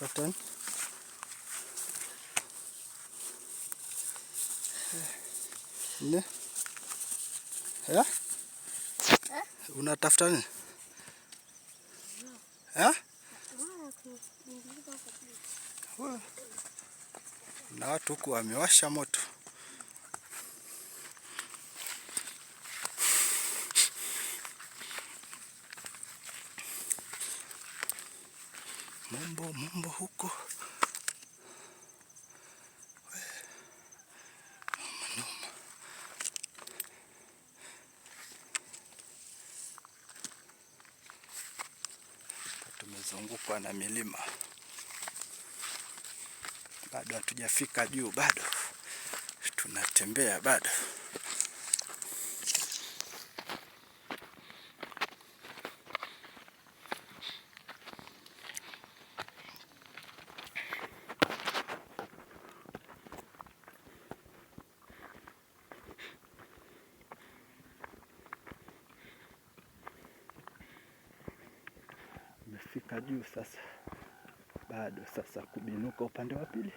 Unatafuta nini? Ne? Eh? Unatafuta nini? Eh? Na watu huku wamewasha moto. Mombo mombo huko. Noma. Tumezungukwa na milima, bado hatujafika juu, bado tunatembea bado. Tumefika juu sasa, bado sasa kubinuka upande wa pili.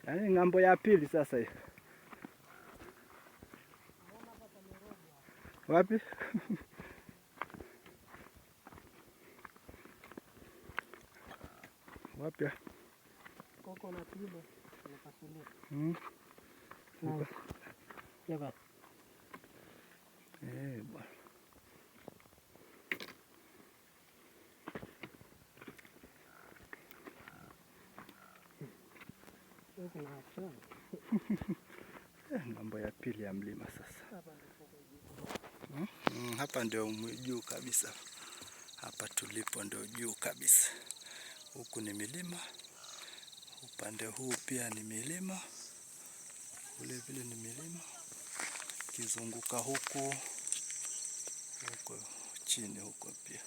Yaani ng'ambo ya pili sasa hiyo. Wapi? Wapi? Koko na pilo unapasulia. Eh, bwana. Ng'ambo ya pili ya mlima sasa. Hapa ndio juu kabisa. Hapa tulipo ndio juu kabisa. Huku ni milima. Upande huu pia ni milima. Ule vile ni milima. Kizunguka huku, huko chini huko pia.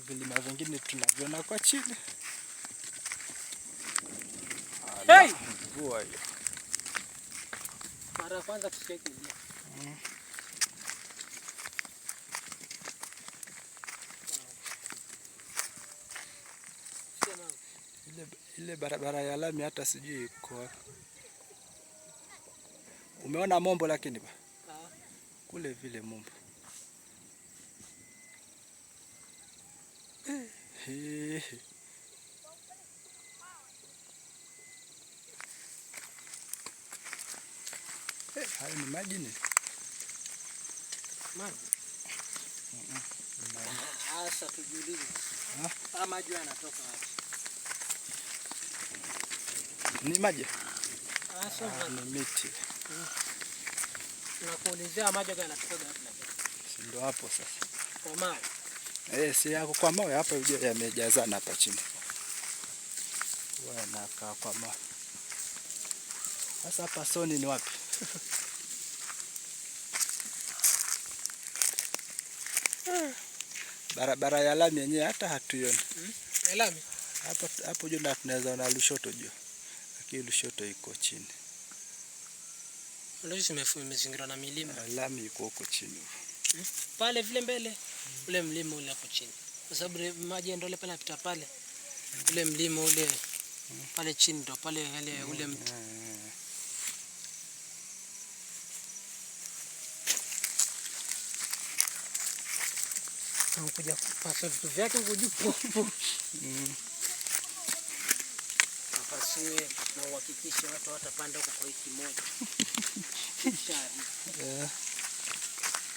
Vilima vingine tunaviona kwa chini. Hey! Mvua hiyo. Mara ya kwanza kusikia kilio. Ile barabara ya lami hata sijui iko wapi. Umeona Mombo lakini ba? Kule vile Mombo. Hayo ni maji ni? Maji. Sasa tujiulize. Haya maji yanatoka wapi? Ni maji? Sasa ni miti. Nakuulizia maji yanatoka wapi? Si ndio hapo sasa. Kwa mawe. Si yako kwa mawe hapa yamejazana hapa chini. Wanakaa kwa mawe. Sasa hapa Soni ni wapi? Barabara ya lami yenyewe hata hatuioni. Ya lami? Hapo hapo juu na tunaweza ona Lushoto juu. Lakini Lushoto iko chini. Lushoto imezingirwa na milima. Lami iko huko chini. Pale vile mbele ule mlima ule hapo chini. Kwa sababu maji ndio pale yanapita pale. Ule mlima ule pale chini ndio pale ile ule mtu. Kuja kupasua vitu vyake huko juu. Apasue na uhakikishe watu hawatapanda huko kwa wiki moja.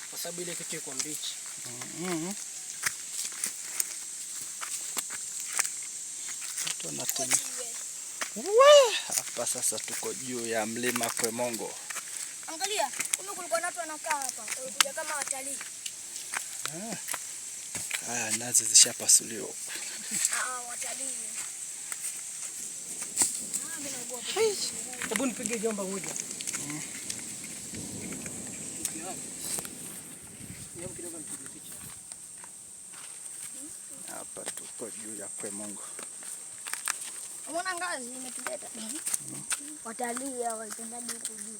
Kwa sababu ile kitu iko mbichi. Watu wanatembea. Hapa sasa tuko juu ya mlima Kwemongo. Angalia, kumbe kulikuwa na watu wanakaa hapa, walikuja kama watalii. Haya, nazi zishapasuliwa. Ah, watalii. Ah, mimi naogopa. Hebu nipige jomba moja. Hebu kidogo nipige picha. Hapa tuko juu ya Kwemongo. Umeona ngazi imetuleta. Watalii hawa walipendaje huku juu.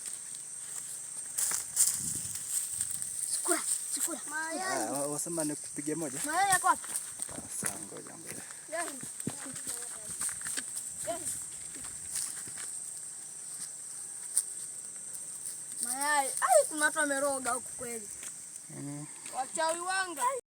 Sukura, sukura. Mayai. Ah, wasema nikupige moja? Mayai yako wapi? Sasa ngoja ngoja. Gani? Gani? Mayai. Ai, kuna watu wameroga huku kweli. Wachawi wanga.